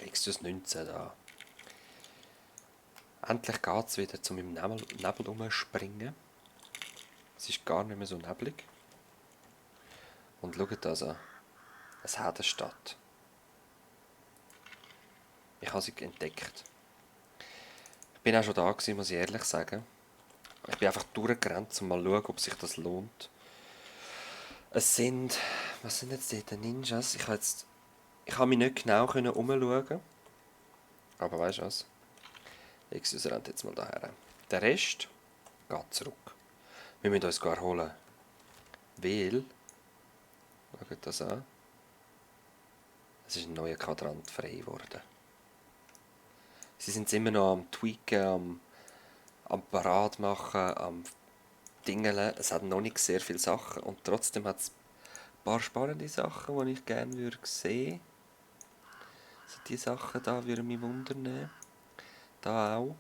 Exodus 19 da. Endlich geht es wieder zu meinem Nebel rumspringen. Es ist gar nicht mehr so neblig. Und schaut das an. Es hat eine Stadt. Ich habe sie entdeckt. Ich bin auch schon da gewesen, muss ich ehrlich sagen. Ich bin einfach durchgerannt, um mal zu schauen, ob sich das lohnt. Es sind... Was sind jetzt die Ninjas? Ich habe mich nicht genau umschauen. Aber weißt du was? Ich rennt jetzt mal daher. Der Rest geht zurück. Wir müssen uns gar holen. Weil... Schaut das an. Es ist ein neuer Quadrant frei geworden. Sie sind immer noch am Tweaken, am Parat machen, am Dingeln. Es hat noch nicht sehr viele Sachen und trotzdem hat es ein paar spannende Sachen, die ich gerne würde sehen. Also diese Sachen da würden mich wundern. Da auch.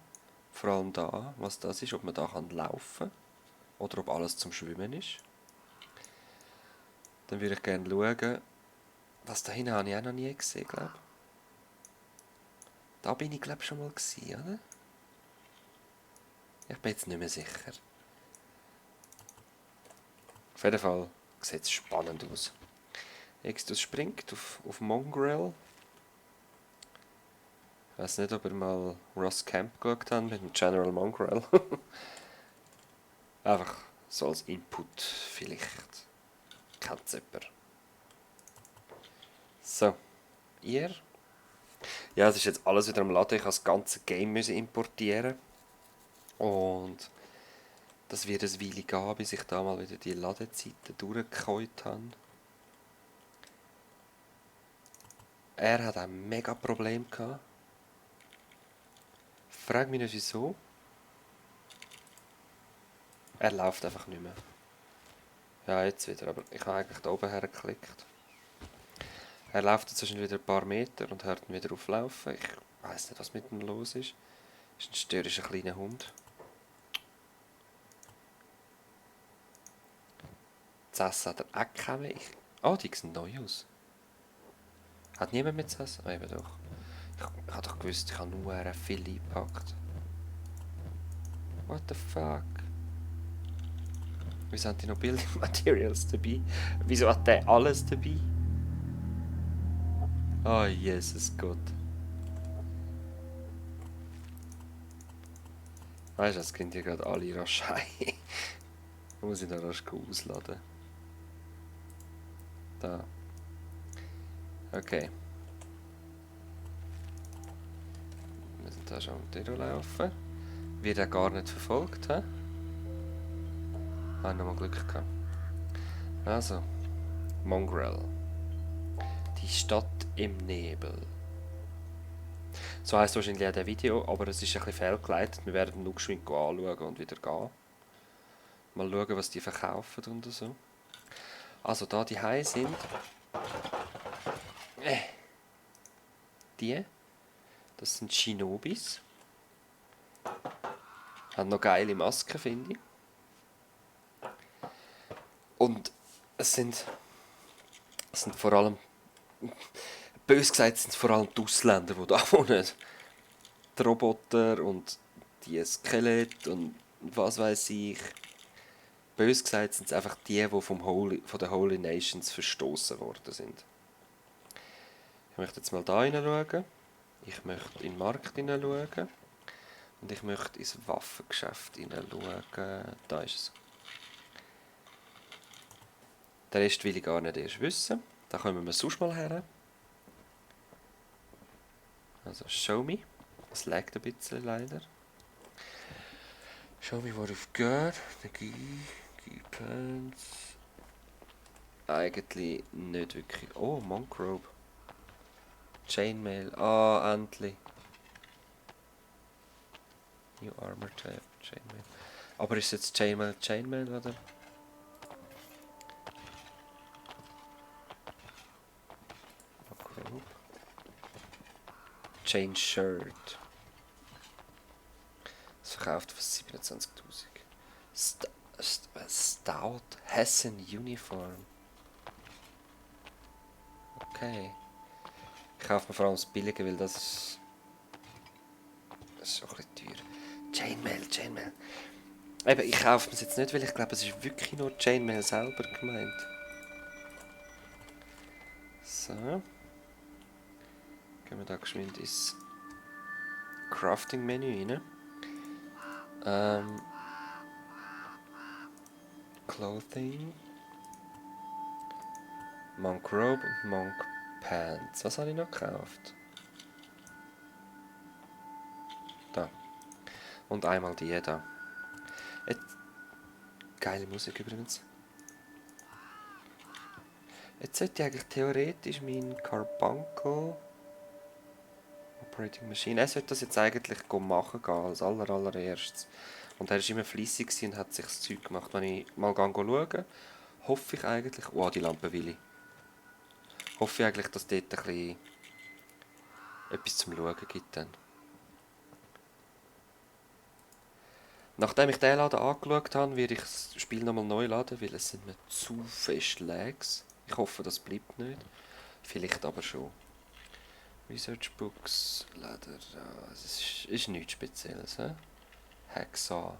Vor allem da, was das ist, ob man da laufen kann oder ob alles zum Schwimmen ist. Dann würde ich gerne schauen, was da hinten habe ich auch noch nie gesehen, glaube ich. Da bin ich, glaube ich, schon mal gewesen, oder? Ich bin jetzt nicht mehr sicher. Auf jeden Fall sieht es spannend aus. Exodus springt auf Mongrel. Ich weiß nicht, ob ihr mal Ross Camp geschaut habt mit dem General Mongrel. Einfach so als Input vielleicht. Kennt es jemand. So, ihr? Ja, es ist jetzt alles wieder am Laden. Ich musste das ganze Game importieren. Und das wird eine Weile gehen, bis ich da mal wieder die Ladezeiten durchgeholt habe. Er hat ein mega Problem gehabt. Frag mich nicht wieso. Er läuft einfach nicht mehr. Ja, jetzt wieder, aber ich habe eigentlich da oben hergeklickt. Er läuft jetzt schon wieder ein paar Meter und hört wieder auflaufen. Ich weiss nicht, was mit ihm los ist. Ist ein störrischer kleiner Hund. Das Essen hat er auch keine. Oh, die sehen neu aus. Hat niemand mit Essen? Ah, eben doch. Ich habe doch gewusst, ich habe nur viel eingepackt. What the fuck? Wieso haben die noch Building Materials dabei? Wieso hat der alles dabei? Oh, Jesus Gott. Weißt du, das können die gerade alle rasch heim. Da muss ich noch rasch ausladen. Da. Okay. Wir müssen da schon durchlaufen. Wird er gar nicht verfolgt, hä? Haben nochmal Glück gehabt. Also. Mongrel. Die Stadt im Nebel. So heisst wahrscheinlich auch der Video, aber es ist ein bisschen fehlgeleitet. Wir werden nur geschwind anschauen und wieder gehen. Mal schauen, was die verkaufen und so. Also da die Hai sind. Die. Das sind Shinobis. Haben noch geile Masken, finde ich. Und es sind vor allem, bös gesagt, sind es vor allem die Ausländer, die da wohnen. Die Roboter und die Skelette und was weiß ich. Bös gesagt sind es einfach die von den Holy Nations verstoßen worden sind. Ich möchte jetzt mal da hineinschauen. Ich möchte in den Markt hineinschauen. Und ich möchte ins Waffengeschäft hineinschauen. Da ist es. Den Rest will ich gar nicht erst wissen. Da kommen wir sonst mal her. Also, show me. Es laggt ein bisschen leider. Show me what you've got. The Pants. Eigentlich nicht wirklich. Oh, Monkrobe. Chainmail. Ah, endlich. New Armor Tab. Chainmail. Aber ist jetzt Chainmail oder? Monkrobe. Chain Shirt. Das verkauft für 27.000. Stout Hessen Uniform. Okay. Ich kaufe mir vor allem das Billige, weil das ist auch ein bisschen teuer. Chainmail, Chainmail. Eben, ich kaufe es jetzt nicht, weil ich glaube, es ist wirklich nur Chainmail selber gemeint. So. Gehen wir da geschwind ins Crafting-Menü rein. Clothing. Monk Robe und Monk Pants. Was habe ich noch gekauft? Da. Und einmal die da. Jetzt, geile Musik übrigens. Jetzt sollte ich eigentlich theoretisch mein Carbuncle Operating Machine, er sollte das jetzt eigentlich machen gehen, als allererstes. Und er war immer fleissig und hat sich das Zeug gemacht. Wenn ich mal schaue, hoffe ich eigentlich, oh, die Lampe will ich. Hoffe ich eigentlich, dass dort ein bisschen etwas zum Schauen gibt dann. Nachdem ich den Laden angeschaut habe, werde ich das Spiel nochmal neu laden, weil es sind mir zu fest Lags. Ich hoffe, das bleibt nicht. Vielleicht aber schon. Research Books, Leder, es ist nichts Spezielles. He? Hexa.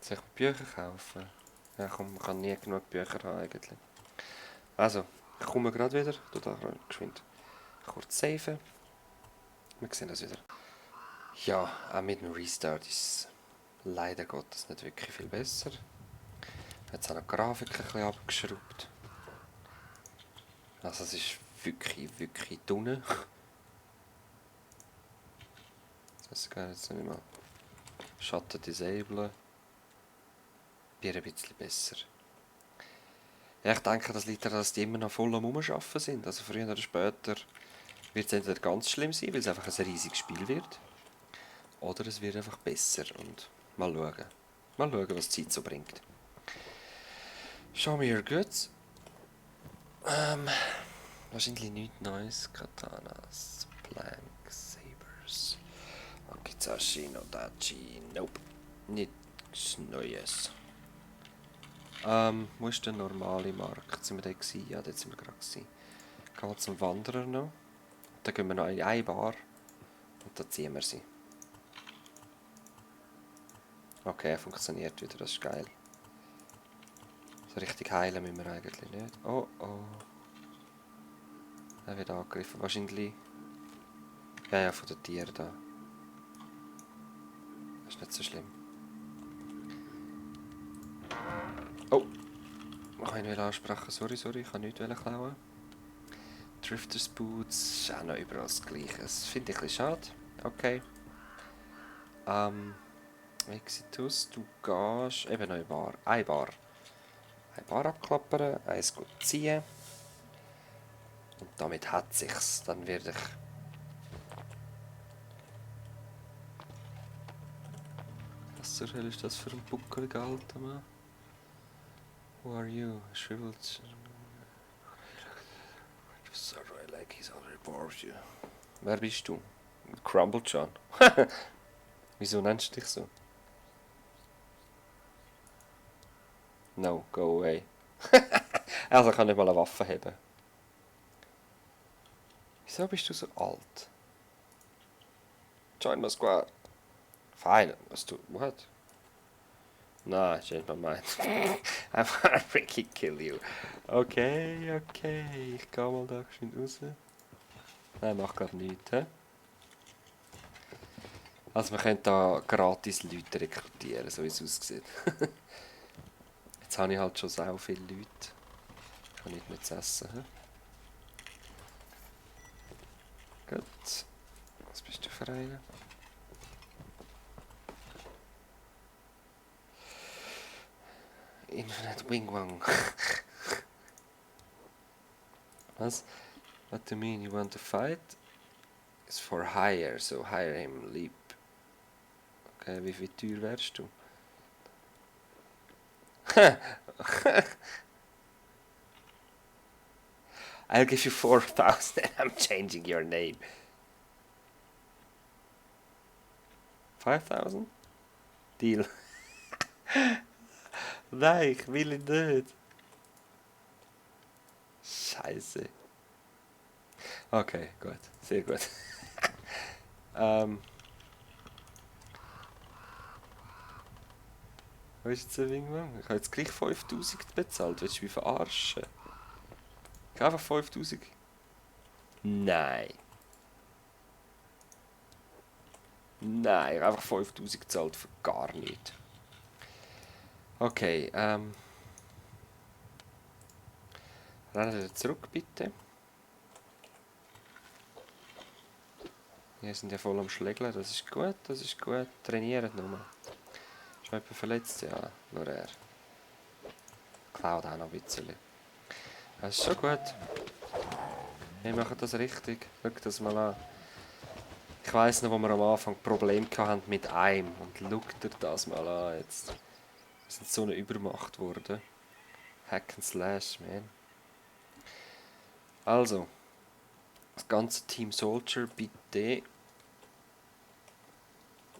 Soll ich Bücher kaufen? Ja komm, man kann nie genug Bücher haben eigentlich. Also, ich komme gerade wieder. Du da geschwind kurz saven. Wir sehen das wieder. Ja, auch mit dem Restart ist es leider Gottes nicht wirklich viel besser. Jetzt habe ich die Grafik ein bisschen abgeschraubt. Also es ist wirklich dünn. Das geht jetzt nicht mehr. Schatten disablen. Wird ein bisschen besser. Ja, ich denke, das liegt daran, dass die immer noch voll am Arbeiten sind. Also früher oder später wird es entweder ganz schlimm sein, weil es einfach ein riesiges Spiel wird. Oder es wird einfach besser. Und mal schauen. Mal schauen, was die Zeit so bringt. Show me your goods. Wahrscheinlich nichts Neues. Katanas, Planks, Sabers. Akizashi no Dachi. Nope. Nichts Neues. Wo ist der normale Markt? Sind wir da gewesen? Ja, dort sind wir gerade gewesen. Gehen wir zum Wanderer noch. Dann gehen wir noch in eine Bar. Und dann ziehen wir sie. Okay, er funktioniert wieder, das ist geil. So richtig heilen müssen wir eigentlich nicht. Oh oh. Er wird angegriffen, wahrscheinlich. Ja, von den Tieren da. Das ist nicht so schlimm. Oh! Ich kann ihn ansprechen. Sorry, ich kann nichts klauen. Drifters Boots ist auch noch überall das Gleiche. Das finde ich ein bisschen schade. Okay. Exitus, du gehst eben noch in Bar. Eine Bar. Eine Bar abklappern, eins gut ziehen. Und damit hat sich's. Dann werde ich. Was zur Hölle ist das für ein buckeliger alter Mann? Who are you? Shriveled. Sorry, like he's already bored you. Wer bist du? Crumble John. Wieso nennst du dich so? No, go away. Also kann nicht mal eine Waffe haben. Wieso bist du so alt? Join my squad. Fine, was du. What? Nah, change my mind. I'm gonna freaking kill you. Okay. Ich geh mal da geschwind raus. Nein, mach grad nichts, hä? Also wir können da gratis Leute rekrutieren, so wie es aussieht. Jetzt habe ich halt schon so viele Leute. Ich kann nicht mehr zu essen, hä? Gut. Was bist du für einer? Infinite Wing Wang. Was? What do you mean? You want to fight? It's for hire, so hire him, leap. Okay, wie viel teuer wärst du? I'll give you 4,000 and I'm changing your name. 5,000? Deal. Nein, ich will ihn nicht. Scheiße. Okay, gut. Sehr gut. Wo ist jetzt der Wingman? Ich habe jetzt gleich 5000 bezahlt. Willst du mich verarschen? Ich habe einfach 5000. Nein. Nein, ich habe einfach 5000 gezahlt für gar nichts. Okay, rennen wir zurück, bitte. Wir sind ja voll am Schlägeln, das ist gut, das ist gut. Trainieren nur. Ist noch jemand verletzt? Ja, nur er. Klaut auch noch ein bisschen. Das ist schon gut. Wir machen das richtig. Schau das mal an. Ich weiss noch, wo wir am Anfang Probleme hatten mit einem. Und schau dir das mal an jetzt. Wir sind so eine Übermacht geworden. Hack and Slash, man. Also, das ganze Team Soldier bitte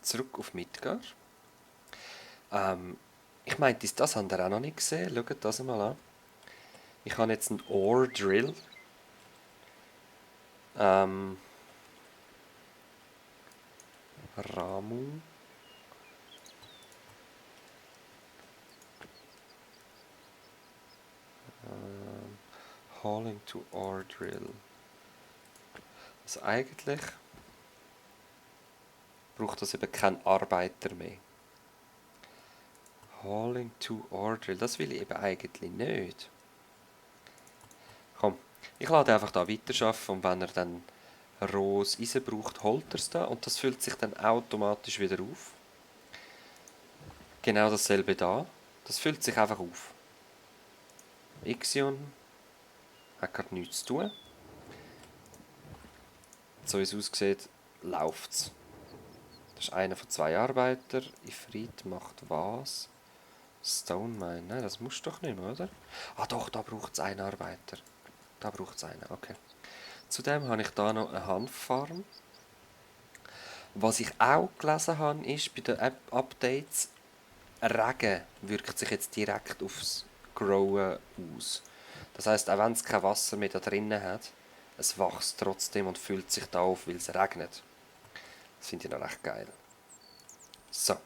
zurück auf Midgar. Ich meinte, das habt ihr auch noch nicht gesehen. Schaut das mal an. Ich habe jetzt einen Ore Drill. Ramu. Hauling to Ore Drill. Also eigentlich braucht das eben kein Arbeiter mehr. Hauling to Ore Drill, das will ich eben eigentlich nicht. Komm, ich lade einfach da weiterarbeiten und wenn er dann rohes Eisen braucht, holt er es da und das füllt sich dann automatisch wieder auf. Genau dasselbe da. Das füllt sich einfach auf. Ixion hat gerade nichts zu tun. So wie es aussieht, läuft es. Das ist einer von 2 Arbeitern. Ifrit macht was? Stone Mine. Nein, das musst du doch nicht mehr, oder? Ah doch, da braucht es einen Arbeiter. Da braucht es einen, okay. Zudem habe ich da noch eine Hanffarm. Was ich auch gelesen habe, ist bei den Updates, Regen wirkt sich jetzt direkt aufs Growen aus. Das heisst, auch wenn es kein Wasser mehr da drinnen hat, es wächst trotzdem und füllt sich da auf, weil es regnet. Das finde ich noch recht geil. So.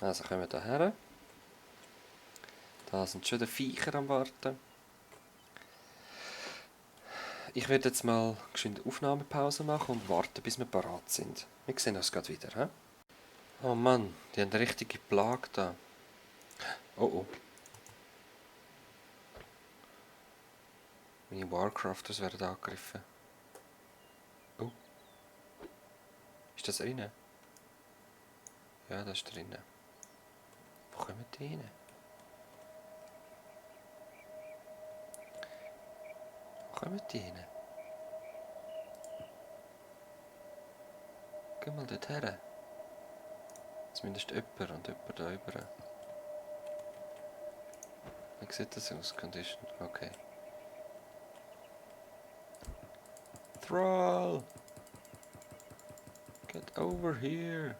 Also kommen wir da her. Da sind schon die Viecher am Warten. Ich werde jetzt mal geschwind eine Aufnahmepause machen und warten, bis wir parat sind. Wir sehen uns gerade wieder. He? Oh Mann, die haben eine richtige Plage da. Oh oh. Meine Warcrafters werden angegriffen. Oh. Ist das drinnen? Ja, das ist drinnen. Wo kommen die rein? Wo kommen die rein? Geh mal dort her. Zumindest jemand und jemand da rüber. Wie sieht das aus? Condition? Okay. Thrall! Get over here!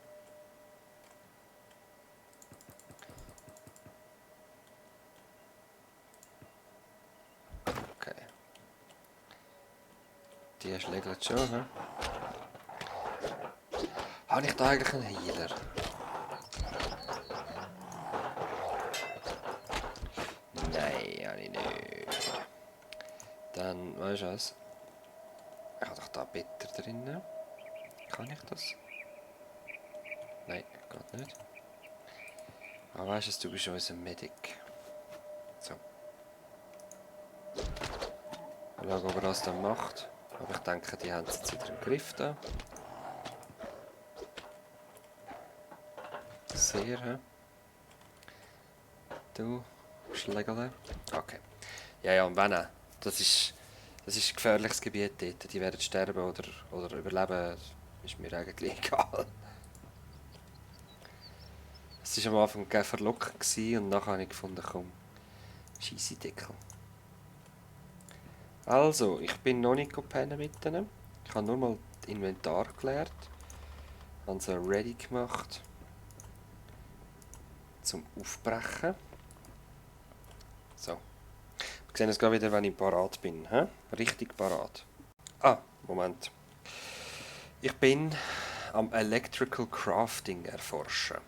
Okay. Die schlägt schon, hä? Habe ich da eigentlich einen Healer? Nein, habe ich nicht. Dann, weißt du was? Ich habe doch da Better drin. Kann ich das? Nein, geht nicht. Aber weißt du bist unser Medic. So. Mal schauen, ob er das dann macht. Aber ich denke, die haben es jetzt wieder im Griff da. Sehr, hä? Du, Schlägerle. Okay. Ja, ja, und wenn auch. Das ist ein gefährliches Gebiet dort. Die werden sterben oder überleben. Ist mir eigentlich egal. Es war am Anfang verlockend und nachher habe ich gefunden, komm, scheisse Deckel. Also, ich bin noch nicht pennen mit denen. Ich habe nur mal das Inventar geleert. Habe sie ready gemacht. Zum Aufbrechen. So. Ich sehe es gerade wieder, wenn ich parat bin. Hä? Richtig parat. Ah, Moment. Ich bin am Electrical Crafting erforschen.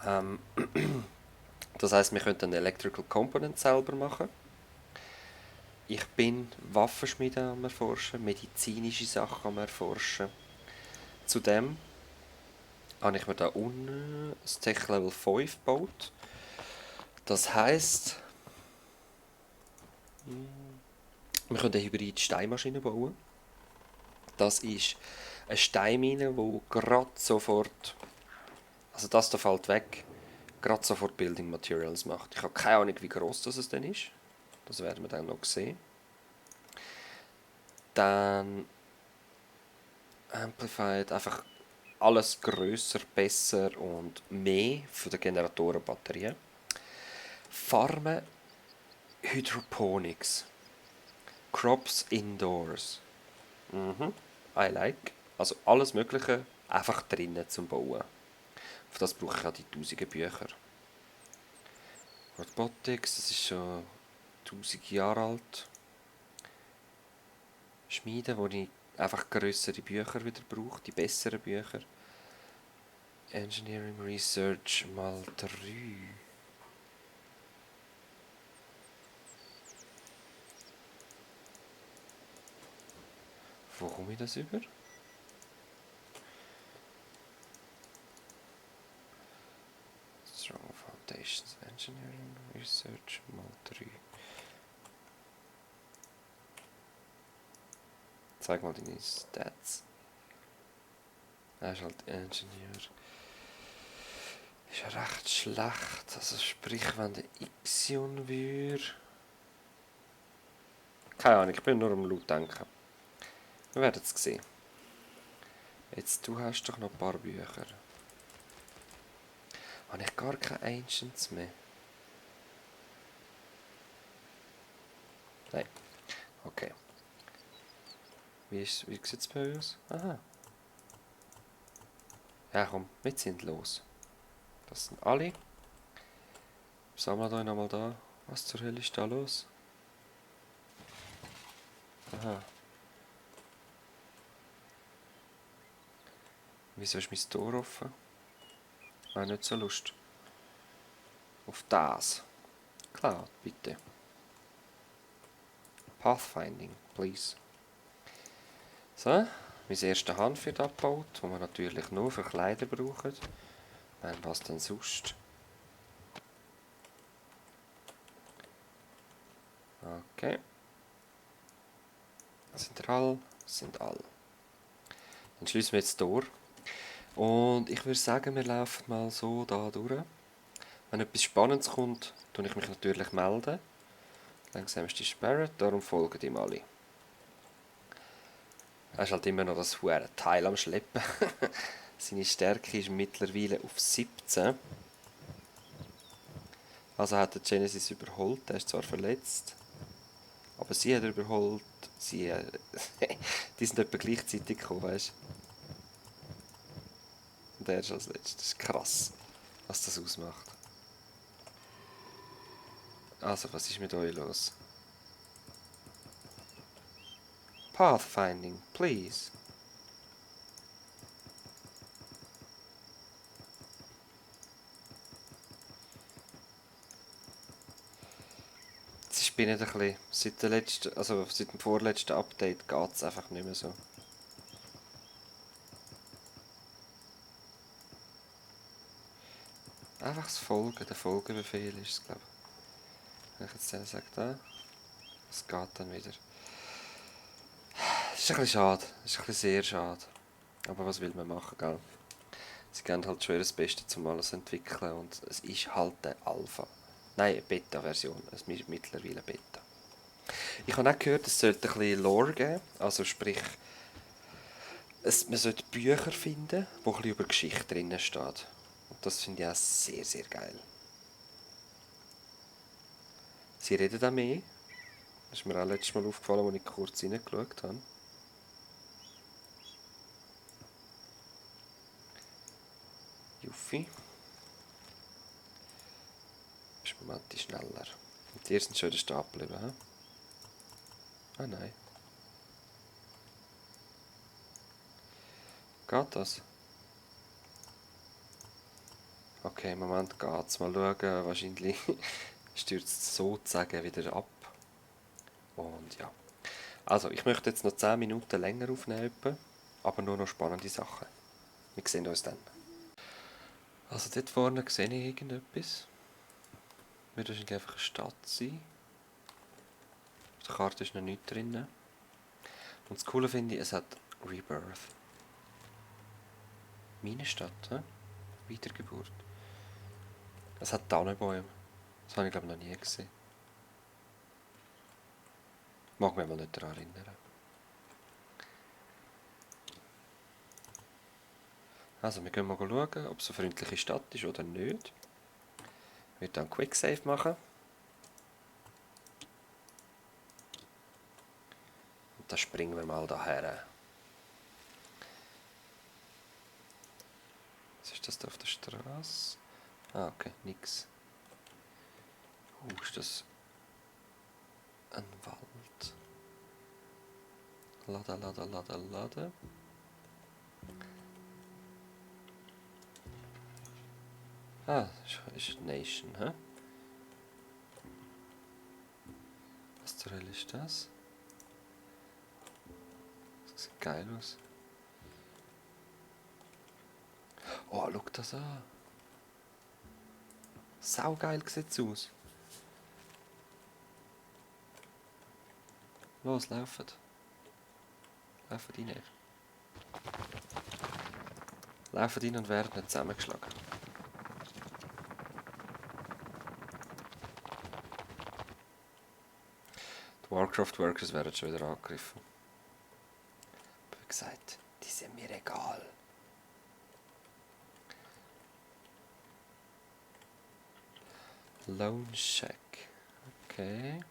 Ähm, das heißt, wir könnten einen Electrical Component selber machen. Ich bin Waffenschmiede am erforschen, medizinische Sachen am erforschen. Zudem habe ich mir da unten das Tech Level 5 gebaut. Das heisst, wir können eine hybride Steinmaschine bauen. Das ist eine Steinmine, die gerade sofort, also das da fällt weg, gerade sofort Building Materials macht. Ich habe keine Ahnung, wie groß das es denn ist. Das werden wir dann noch sehen. Dann Amplified einfach alles grösser, besser und mehr für die Generatorenbatterien. Farmen Hydroponics. Crops indoors. I like. Also alles Mögliche einfach drinnen zum Bauen. Für das brauche ich auch die tausenden Bücher. Robotics, das ist schon 1000 Jahre alt. Schmieden, wo ich einfach grössere Bücher wieder brauche, die besseren Bücher. Engineering Research mal 3. Wo komme ich das über? Strong Foundations Engineering Research mal 3. Zeig mal deine Stats. Er ist halt Engineer. Ist ja recht schlecht. Also sprich, wenn der Ixion wäre. Keine Ahnung, ich bin nur am laut denken. Wir werden es sehen. Jetzt, du hast doch noch ein paar Bücher. Habe ich gar keine Ancients mehr? Nein. Okay. Wie sieht es bei uns aus? Aha. Ja komm, wir sind los. Das sind alle. Sammelt euch nochmal da. Was zur Hölle ist da los? Aha. Wieso ist mein Tor offen? Ah, nicht so Lust. Auf das. Klar, bitte. Pathfinding, please. So, mein erster Hanf wird abgebaut, den wir natürlich nur für Kleider brauchen. Was denn sonst? Okay. Sind all? Sind all. Dann schließen wir jetzt das Tor. Und ich würde sagen, wir laufen mal so da durch. Wenn etwas Spannendes kommt, tue ich mich natürlich melden. Langsam ist die Sperre, darum folgen ihm alle. Er ist halt immer noch das verdammte Teil am Schleppen. Seine Stärke ist mittlerweile auf 17. Also hat der Genesis überholt, er ist zwar verletzt, aber sie hat er überholt. Sie, die sind etwa gleichzeitig gekommen, weißt du? Und er ist als letztes. Das ist krass, was das ausmacht. Also, was ist mit euch los? Pathfinding, please. Ich bin nicht ein bisschen, seit dem vorletzten Update geht es einfach nicht mehr so. Einfach das Folgen, der Folgebefehl ist es, glaube ich. Wenn ich jetzt sage, da, es geht dann wieder. Das ist ein bisschen schade, das ist ein bisschen sehr schade. Aber was will man machen, gell? Sie geben halt schon das Beste, um alles zu entwickeln und es ist halt eine Alpha. Nein, eine Beta-Version, es ist mittlerweile Beta. Ich habe auch gehört, es sollte ein bisschen Lore geben, also sprich, man sollte Bücher finden, wo ein bisschen über Geschichte drin steht. Und das finde ich auch sehr, sehr geil. Sie reden auch mehr. Das ist mir auch letztes Mal aufgefallen, als ich kurz reingeschaut habe. Juffi. Bist Moment schneller. Die ersten sind schon in der Stadt geblieben, hä? Ah nein. Geht das? Okay, im Moment geht's. Mal schauen, wahrscheinlich stürzt es sozusagen wieder ab. Und ja. Also, ich möchte jetzt noch 10 Minuten länger aufnehmen, aber nur noch spannende Sachen. Wir sehen uns dann. Also dort vorne sehe ich irgendetwas. Wird wahrscheinlich einfach eine Stadt sein. Auf der Karte ist noch nichts drin. Und das Coole finde ich, es hat Rebirth. Meine Stadt, hä? Wiedergeburt. Es hat Tannenbäume. Das habe ich glaube noch nie gesehen. Mag mich mal nicht daran erinnern. Also, wir gehen mal schauen, ob es eine freundliche Stadt ist oder nicht. Ich werde dann Quicksave machen. Und dann springen wir mal daher. Was ist das da auf der Straße? Ah, okay, nix. Ist das ein Wald? Lada. Ah, ist Nation, hä? Was zur Hölle ist das? Das sieht geil aus. Oh, schau das an. Saugeil sieht es aus. Los, lauft. Lauft rein. Lauft rein und werden nicht zusammengeschlagen. Die Warcraft-Workers werden schon wieder angegriffen. Wie gesagt, die sind mir egal. Lone Shack. Okay.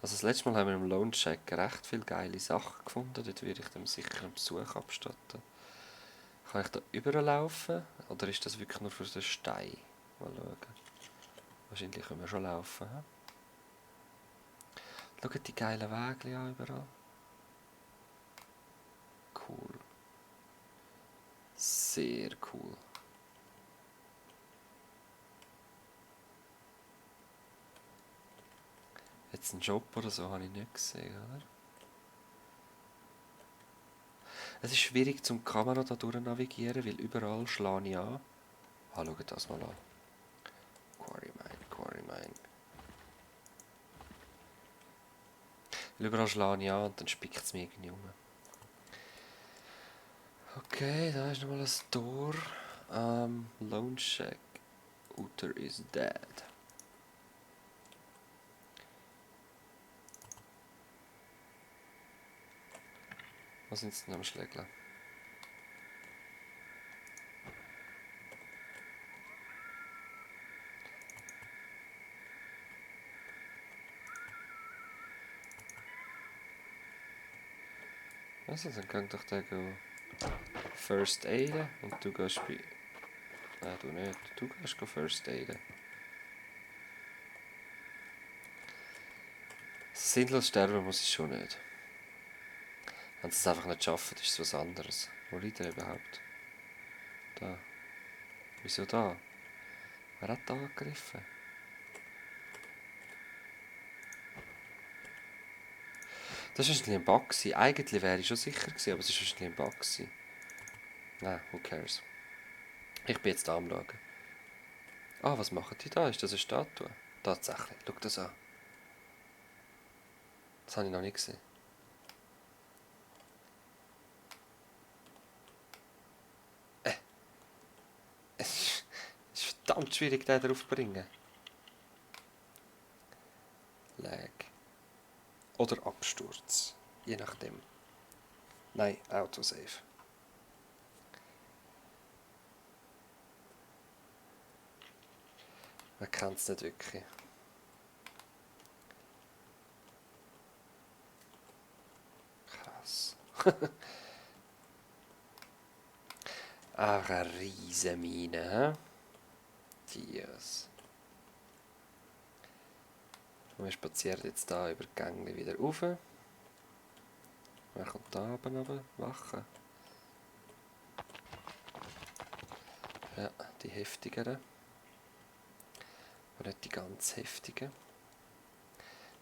Also das letzte Mal haben wir im Lone Shack recht viele geile Sachen gefunden. Dort würde ich dem sicher einen Besuch abstatten. Kann ich da überlaufen? Oder ist das wirklich nur für den Stein? Mal schauen. Wahrscheinlich können wir schon laufen. He? Schaut die geilen Wege an überall. Cool. Sehr cool. Jetzt einen Job oder so habe ich nicht gesehen, oder? Es ist schwierig zum Kamera da durch navigieren, weil überall schlage ich an. Ah, schaut das mal an. Quarry Mine. Weil überall schlage ich an und dann spickt es mir irgendwie um. Okay, da ist nochmal ein Tor. Lone Shack. Uther is dead. Was sind denn am Schlägeln? Also, dann kann doch der First Aiden und du gehst bei... Nein, du nicht. Du gehst First Aiden. Sinnlos sterben muss ich schon nicht. Wenn sie es einfach nicht schaffen, ist es was anderes. Wo liegt er überhaupt? Da. Wieso da? Wer hat da angegriffen? Das war wahrscheinlich ein Bug. Eigentlich wäre ich schon sicher gewesen, aber es war wahrscheinlich ein Bug. Nein, who cares. Ich bin jetzt da am Schauen. Ah, was machen die da? Ist das eine Statue? Tatsächlich, schau das an. Das habe ich noch nicht gesehen. Es ist verdammt schwierig, den drauf zu bringen. Lag. Oder Absturz. Je nachdem. Nein, Autosave. Man kennt es nicht wirklich. Krass. Auch eine riesen Mine, hä? Dios. Wir spazieren jetzt hier über die Gänge wieder rauf. Wer kommt da oben runter? Wachen. Ja, die heftigeren. Aber nicht die ganz heftigen.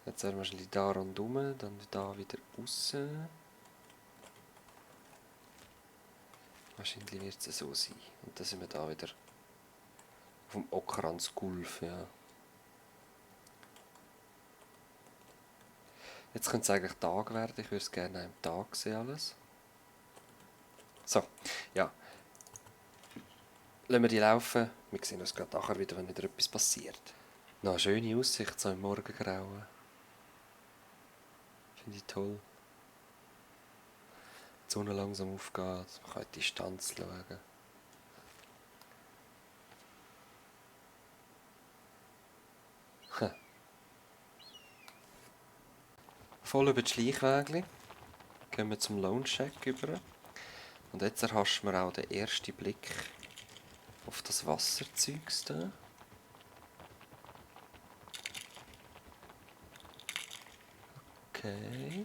Jetzt werden wir wahrscheinlich da rundherum, dann da wieder raus. Wahrscheinlich wird es so sein. Und dann sind wir da wieder auf dem Okrans Gulf, ja. Jetzt könnte es eigentlich Tag werden, ich würde es gerne am Tag sehen alles. So, ja. Lassen wir die laufen, wir sehen uns gerade nachher wieder, wenn wieder etwas passiert. Noch eine schöne Aussicht, so im Morgengrauen. Finde ich toll. Die Sonne langsam aufgeht, man kann in die Distanz schauen. Voll über die Schleichwege gehen wir zum Lone Shack über. Und jetzt erhascht man auch den ersten Blick auf das Wasserzeugs hier. Okay.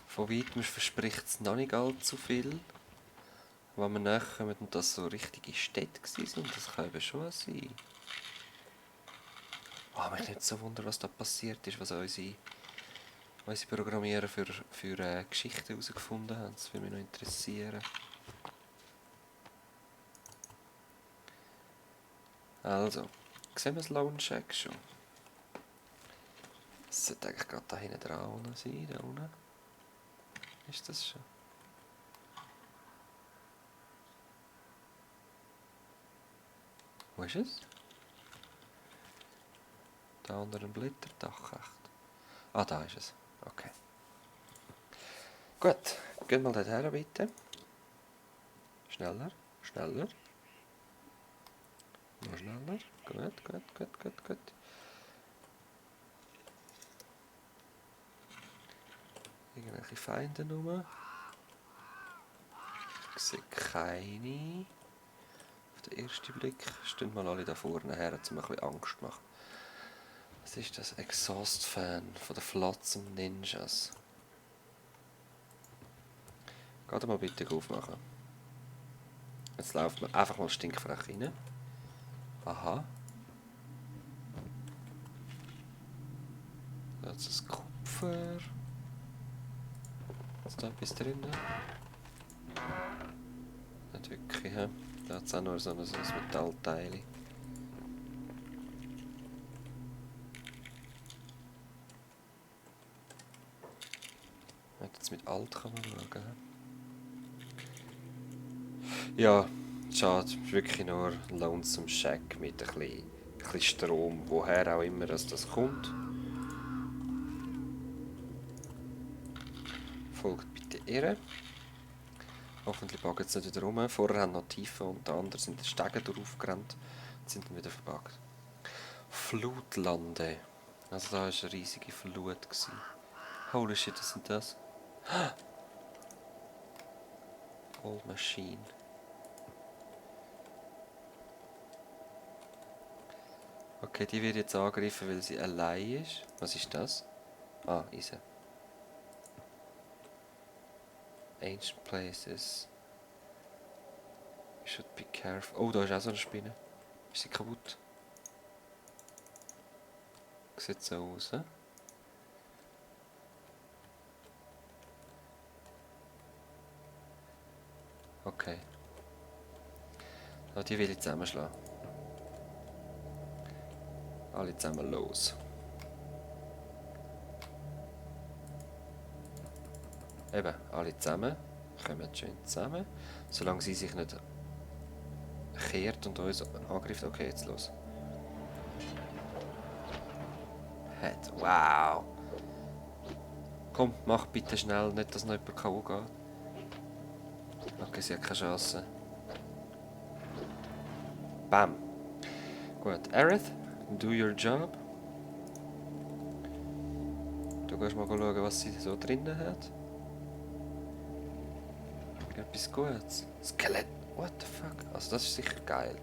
Von weitem verspricht es noch nicht allzu viel. Wenn wir näher kommen und das so richtige Städte sind, das kann eben schon sein. Mich nicht so wundern, was da passiert ist, was unsere Programmierer für Geschichten herausgefunden haben. Das würde mich noch interessieren. Also, sehen wir das Lone Shack schon? Das sollte eigentlich gerade da hinten dran sein, da unten. Ist das schon? Wo ist es? Da unter dem Blätterdach, echt. Ah, da ist es. Okay. Gut, gehen wir dorthin bitte. Schneller, schneller. Noch schneller. Gut. Irgendwelche Feinde rum. Ich sehe keine. Auf den ersten Blick stehen mal alle da vorne her, um ein bisschen Angst zu machen. Was ist das? Exhaust-Fan von den Flotsam Ninjas. Geht mal bitte aufmachen. Jetzt läuft man einfach mal stinkfrech rein. Aha. Da ist das Kupfer. Ist da etwas drin? Nicht wirklich, he? Da hat es auch nur so ein Metallteil. Jetzt mit Alt kann man schauen. Ja, schade. Es ist wirklich nur ein Lonesome Shack mit ein bisschen Strom, woher auch immer das kommt. Folgt bitte ihr. Hoffentlich packen sie nicht wieder rum. Vorher haben noch Tiefen und die anderen sind den Stegen durchaufgerannt und sind dann wieder verpackt. Flutlande. Also da war eine riesige Flut. Holy shit, was sind das? Old Machine. Okay, die wird jetzt angegriffen, weil sie allein ist. Was ist das? Ah, Eisen. Ancient Places. You should be careful. Oh, da ist auch so eine Spinne. Ist sie kaputt? Sieht so aus, he? Okay. Ah, die will ich zusammenschlagen. Alle zusammen los. Eben, alle zusammen. Kommen schön zusammen. Solange sie sich nicht kehrt und uns angreift. Okay, jetzt los. Head. Wow. Komm, mach bitte schnell, nicht dass noch jemand K.O. geht. Okay, sie hat keine Chance. Bam. Gut, Aerith, do your job. Du gehst mal schauen, was sie so drinnen hat. Etwas Gutes. Skelett. What the fuck? Also das ist sicher geil.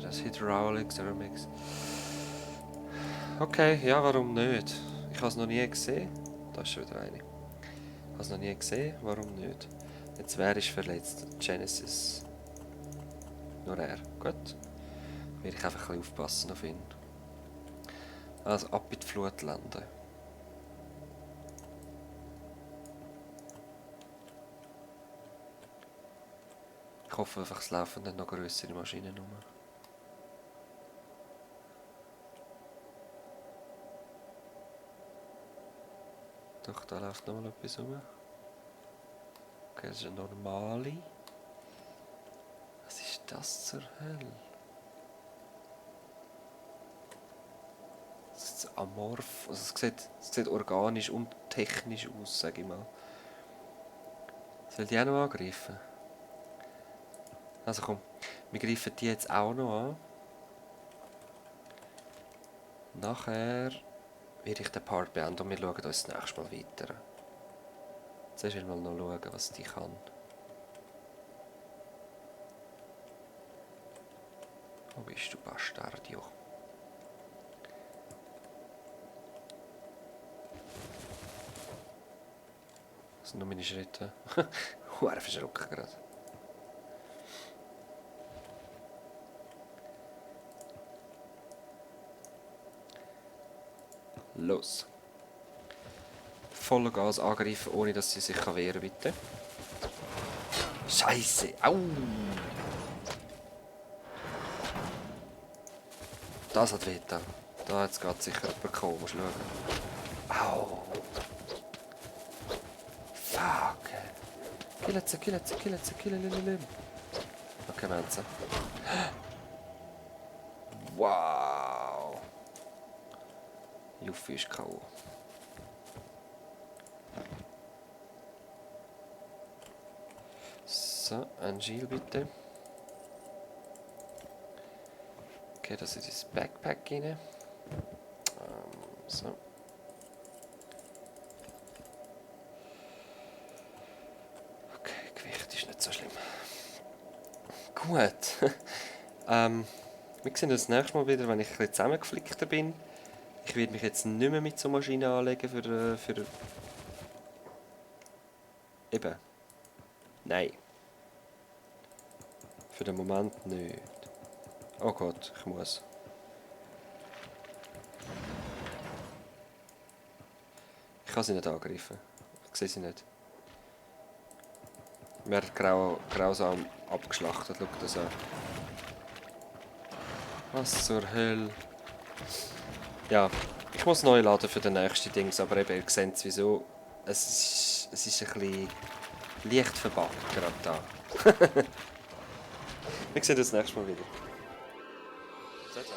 das? Hydraulics, Ceramics. Okay, ja, warum nicht? Ich habe es noch nie gesehen. Da ist schon wieder eine. Ich habe es noch nie gesehen, warum nicht? Jetzt wer ist verletzt? Genesis. Nur er. Gut. Werde ich einfach ein bisschen aufpassen auf ihn. Also ab in die Flut landen. Ich hoffe einfach, es laufen dann noch grössere Maschinen rum. Doch, da läuft noch mal etwas rum. Okay, das ist eine normale. Was ist das zur Hölle? Das ist amorph. Also es sieht organisch und technisch aus, sage ich mal. Soll die auch noch angreifen? Also komm, wir greifen die jetzt auch noch an. Nachher werde ich den Part beenden und wir schauen uns das nächste Mal weiter. Zuerst will ich mal noch schauen, was die kann. Wo bist du, Bastardio? Das sind nur meine Schritte. Huere verschrocken gerade. Los. Voller Gas angreifen, ohne dass sie sich wehren kann, bitte. Scheiße! Au! Das hat weh getan. Da hat es gerade sicher jemand gekommen, musst du schauen. Au! Fuck! Killen sie. Okay, wir haben sie. Wow! Juffi ist K.O. So, ein Gil bitte. Okay, das ist ins Backpack rein. So. Okay, Gewicht ist nicht so schlimm. Gut. Wir sehen uns das nächste Mal wieder, wenn ich ein bisschen zusammengeflickter bin. Ich werde mich jetzt nicht mehr mit so Maschinen anlegen für... Eben. Nein. Für den Moment nicht. Oh Gott, ich muss. Ich kann sie nicht angreifen. Ich sehe sie nicht. Wir werden grausam abgeschlachtet. Schau das an. Was zur Hölle? Ja, ich muss neu laden für den nächsten Dings, aber eben, ihr seht wieso. Es ist ein bisschen leicht verbuggt gerade da. Wir sehen uns das nächste Mal wieder. Ciao, ciao.